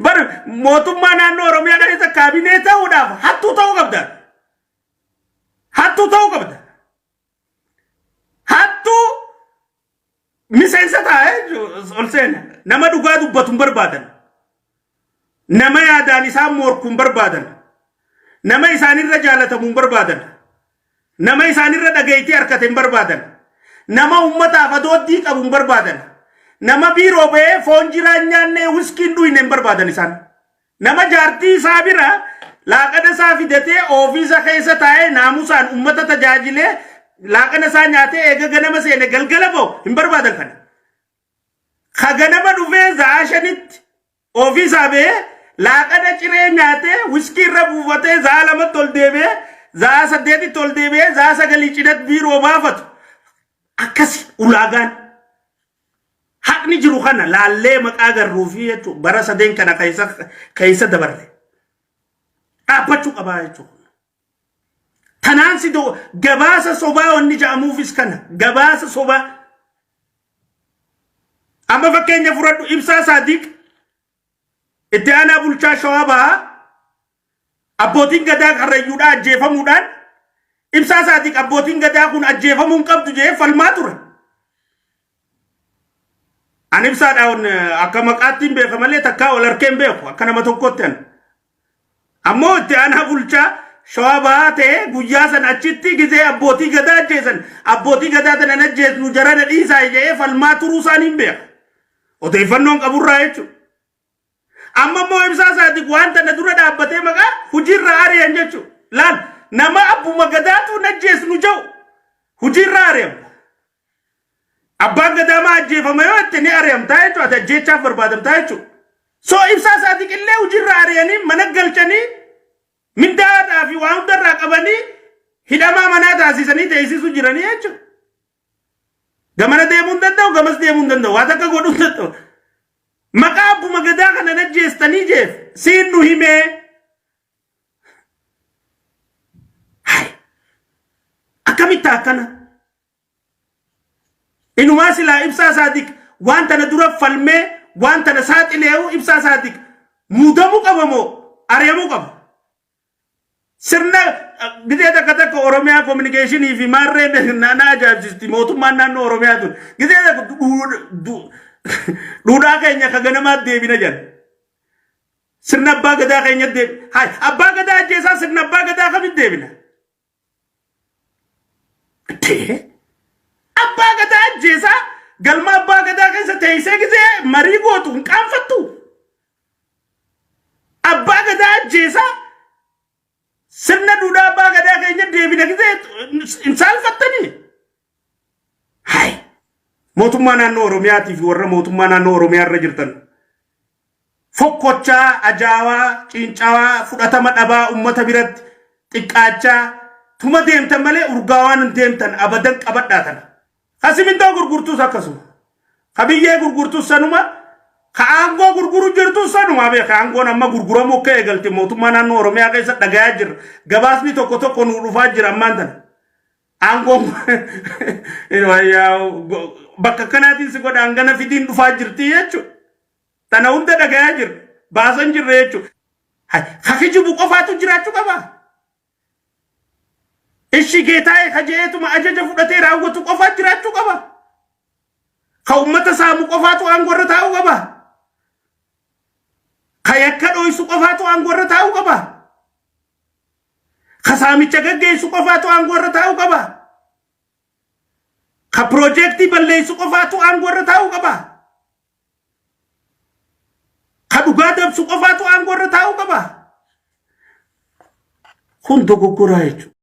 Bar mootummaa naannoo Oromiyaa keessa kaabinee ta'uudhaaf hattuu ta'uu qabda. Hattuu ta'uu qabda. Hattuu miseensa taa'ee ol seena. Nama dhugaa dubbatu hin barbaadan. Nama yaadaan isaan morku hin barbaadan. Nama isaanirra jaalatamu hin barbaadan. Nama isaanirra dhageettii harkate hin barbaadan. Nama ummataaf adooddii qabu hin barbaadan. Nama biiroo ba'ee foon jiraan nyaannee wiskiin dhuyne hin barbaadan isaan. Nama jaartii isaa bira laaqana isaa fidatee ofiisa keessa taa'ee naamusaan ummata tajaajilee laaqana isaa nyaatee eega ganama seene galgala ba'u hin barbaadan kana. Ka ganama dhufee za'aa 5tti ofiisaa ba'ee laaqana ciree nyaatee wiskii irra buufatee za'aa 2tti ol deebi'ee za'aa 8tti ol deebi'ee za'aa 9 cinatti biiroo baafatu. Akkasi ulaagaan. Haqni jiru kana laallee maqaa garruufii jechuun bara sadeen kana keessa dabarre. Dhaabbachuu qabaa jechuudha. Tanaan si gabaasa sobaa wanni ja'amuufis kana gabaasa sobaa. Amma fakkeenya fudhadhu, Ibsaa Saadiq itti aanaa bulchaa Shawaa Bahaa, abbootiin gadaa Karrayyuudhaa ajjeefamuudhaan Ibsaa Saadiq abbootiin gadaa kun ajjeefamuu hin qabdu jedhee falmaa ture. Ani Ibsaadhaan akka maqaatti hin beeka malee takkaa wal harkee hin beeku akka nama tokkotti ani. Ammoo itti aanaa bulchaa Shawaa Bahaa ta'ee guyyaa sana achitti gizee abbootii gadaa ajjeesan, abbootii gadaa tana hin ajjeesnu, jarana dhiisaa jedhee falmaa turuu isaanii hin beeka. Odeeffannoon qaburraa jechuudha. Amma immoo Ibsaa Saadiq waan tana dura dhaabbatee maqaa hojiirra ari'an jechuudha. Laal, nama abbuma gadaatu hin ajjeesnu jedhu hojiirra ari'amta. Abbaan gadaa maa ajjeefama yoo jette ni ari'amtaa jechuudha. Ati ajjeechaaf barbaadamtaa jechuudha. So Ibsaa Saadiq illee hojiirra ari'anii mana galchanii mindaadhaa fi waan hundarraa qabanii hidhamaa manaa taasisanii teessisuu jiranii jechuudha. Gamana deemuu hin danda'u, gamas deemuu hin danda'u, waa takka godhuu hin danda'u. Maqaa abbuma gadaa kana ajjeestanii jeef siin nu himee. Hai! Akkamitti akkana? Inumaa silaa Ibsaa Saadiq waan tana dura falmee waan tana saaxilee'u, Ibsaa Saadiq muudamuu qaba moo ari'amuu qaba? Sirna gizee takka takka Oromiyaa kominikeeshinii fi maarreen na ajaa'ibsiisti mootummaan naannoo Oromiyaa tun. Gizee takka duudhaa keenya ka ganamaa deebina jedhan. Sirna abbaa gadaa keenya deebina. Hai, abbaa gadaa ajjeesaa sirna abbaa gadaa kamitti deebina? Tee abbaa gadaa ajjeesaa galma abbaa gadaa keessa teessee gizee marii gootu hin qaanfattu. Abbaa gadaa ajjeesaa sirna duudhaa abbaa gadaa keenya deebina gizee hin saalfattanii. Hai, mootummaa naannoo Oromiyaatii fi warra mootummaa naannoo Oromiyaa irra jirtan, fokkochaa, ajaawaa, ciincawaa, fudhatama dhabaa, ummata biratti xiqqaachaa tuma deemtan malee urgaawaan hin deemtan abadan qabadhaa tana. Ka simintoo gurgurtus akkasuma. Ka biyyee gurgurtus sanuma. Ka aangoo gurguru jirtus sanuma beeka. Aangoon amma gurguramuu akka eegalte mootummaa naannoo Oromiyaa keessa dhagayaa jirra. Gabaasni tokko tokko nu dhufaa jira ammaan tana. Aangoon bakka kanaatiin si godha hangana fidiin dhufaa jirti jechuudha. Tana hunda dhagayaa jirra. Baasan jirra jechuudha. Ka kijibu qofaatu jiraachuu qaba. Ishi geetaa'ee ka je'eetuma ajaja fudhatee raawwatu qofaa jiraachuu qaba. Ka ummata saamu qofaatu aangoo irra taa'uu qaba. Ka yakka dhoysu qofaatu aangoo irra taa'uu qaba. Ka saamicha gaggeessu qofaatu aangoo irra taa'uu qaba. Ka piroojeektii balleessu qofaatu aangoo irra taa'uu qaba. Ka dhugaa dabsu qofaatu aangoo irra taa'uu qaba. Kun dogoggoraa jechuudha.